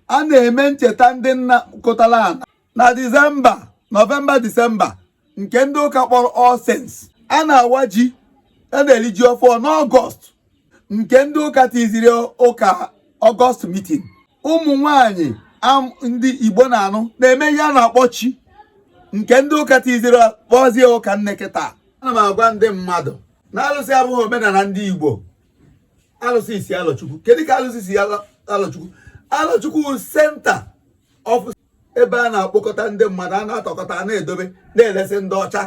A na-eme ncheta ndị nna kụtara ana na Disemba, Nọvemba, Disemba, nke ndị ụka kpọrọ All Saints. A na-awa ji, a na-eri ji ọfụọ n'Ọgọst, nke ndị ụka tiziri ụka Ọgọst meeting. Ụmụ nwanyị ndị Igbo na-anụ na-eme ihe a na-akpọ chi, nke ndị ụka tiziri kpọzie ụka nne kịta. Ana m agwa ndị mmadụ na alụsị abụghị omenala ndị Igbo. Alụsị si Alọchukwu. Kedu ka alụsị si Alọchukwu? Alọchukwu center of ebe a na-akpọkọta ndị mmadụ, a na-atọkọta, a na-edobe, na-elesi ndị ọcha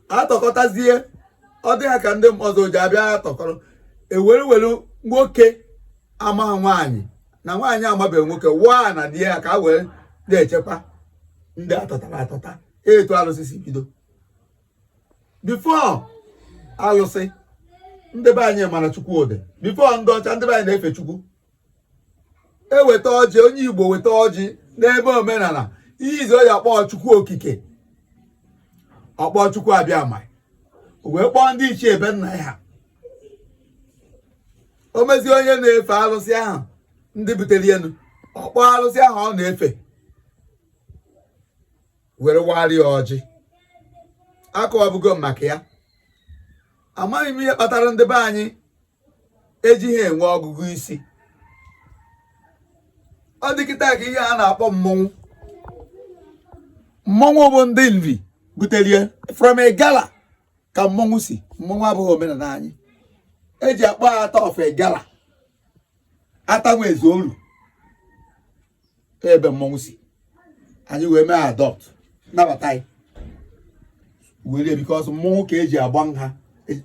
atọkọtazie. Ọ dị ha ka ndị ọzọ ji abịa atọkọrọ, ewere were nwoke ama nwaanyị na nwaanyị amabeghị nwoke waa na di ya, ka a were na-echekwa ndị atọtara atọta. Etu alụsị si bido. Before alụsị, ndị be anyị mara Chukwu dị. Before ndị ọcha, ndị be anyị na-efe Chukwu. Eweta ọjị, onye Igbo weta ọjị n'ebe omenala, ihe izi ọ ya kpọọ Chukwu Okike, ọ kpọọ Chukwu Abịama, o wee kpọọ ndị ichie ebe nna ya. O mezie onye na-efe alụsị ahụ ndị butere elu, ọ kpọọ alụsị ahụ ọ na-efe were warị ya ọjị. Akọwabugo m maka ya. Amaghị m ihe kpatara ndị be anyị ejighị enwe ọgụgụ isi. Ọ dị kịta ka ihe a na-akpọ mmọnwụ. Mmọnwụ bụ ndị Nri buterie from Igala ka mmọnwụ si. Mmọnwụ abụghị omenala anyị. Eji akpọ Ata of Igala, Ata Nweze Oru, ebe mmọnwụ si. Anyị wee mee adopt, nabata anyị were, because mmọnwụ ka eji agba nha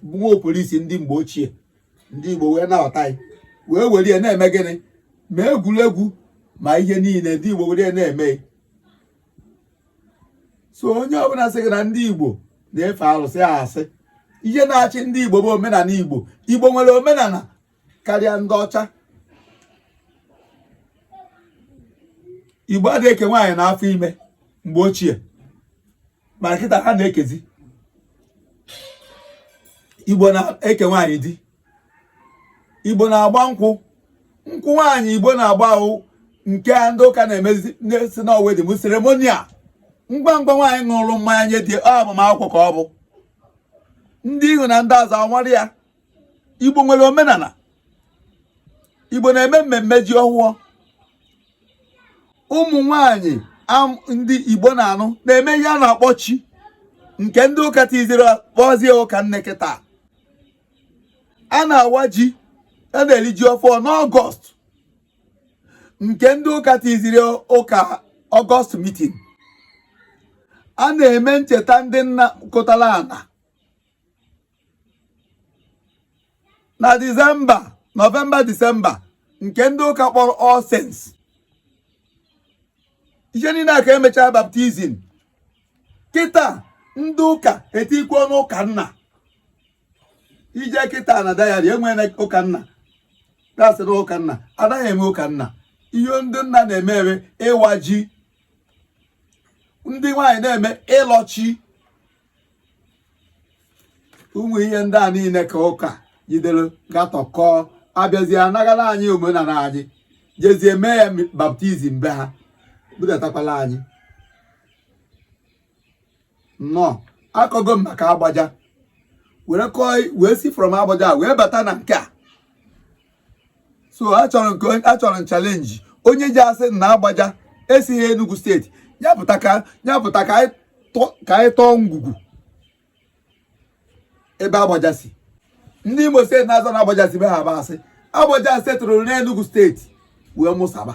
nwa polisi ndị mgbe ochie. Ndị Igbo wee nabata anyị, wee were ya na-eme gịnị? Ma egwuregwu ma ihe niile, ndị Igbo were ya na-eme. So onye ọbụla sị gị na ndị Igbo na-efe arụsị, asị. Ihe na-achị ndị Igbo bụ omenala Igbo. Igbo nwere omenala karịa ndị ọcha. Igbo adịghị eke nwaanyị n'afọ ime mgbe ochie, mana kịta ha na-ekezi. Igbo na-eke nwaanyị di. Igbo na-agba nkwụ. Nkwụ nwaanyị Igbo na-agba ahụ nke ndị ụka na-emezi si na wedding ceremonial. Ngwa ngwa nwaanyị ṅụrụ mmanya nye di, ọ agbamakwụkwọ ka ọ bụ. Ndị ihu na ndị azụ anwara ya. Igbo nwere omenala. Igbo na-eme mmemme ji ọhụụ. Ụmụ nwanyị ndị Igbo na-anụ na-eme ihe a na-akpọ chi, nke ndị ụka tiziri kpọzie ụka nne kịta. A na-awa ji, a na-eri ji ọfụọ n'Ọgọst, nke ndị ụka tiziri ụka Ọgọst meeting. A na-eme ncheta ndị nna kụtara ana na Disemba, Nọvemba, Disemba, nke ndị ụka kpọrọ All Saints. Ihe niile a ka emechaa baptizim. Kịta ndị ụka etikwu n'ụka nna. Ije kịta na diary, enwere ụka nna, dasị na ụka nna anaghị enwe ụka nna. Ihe ndị nna na-eme eme ịwa ji, ndị nwaanyị na-eme ịlọchi. Ụmụ ihe ndị a niile ka ụka jidere gatọkọọ, abịazie anagara anyị omenala anyị, jezie mee ya baptizim be ha, budatakwala anyị nnọọ. Akọgo m maka Agbaja, were kọọ, wee si from Agbaja wee bata na nke a. So achọrọ nke achọrọ m challenge onye ji asị na Agbaja esighị Enugu steeti, ya pụta ka ya pụta ka anyị tọọ ngwugwu ebe Agbaja si. Ndị Imo steeti na-azọ na Agbaja si be ha bụ asị. Agbaja setụrụ n'Enugu steeti wee mụsaba.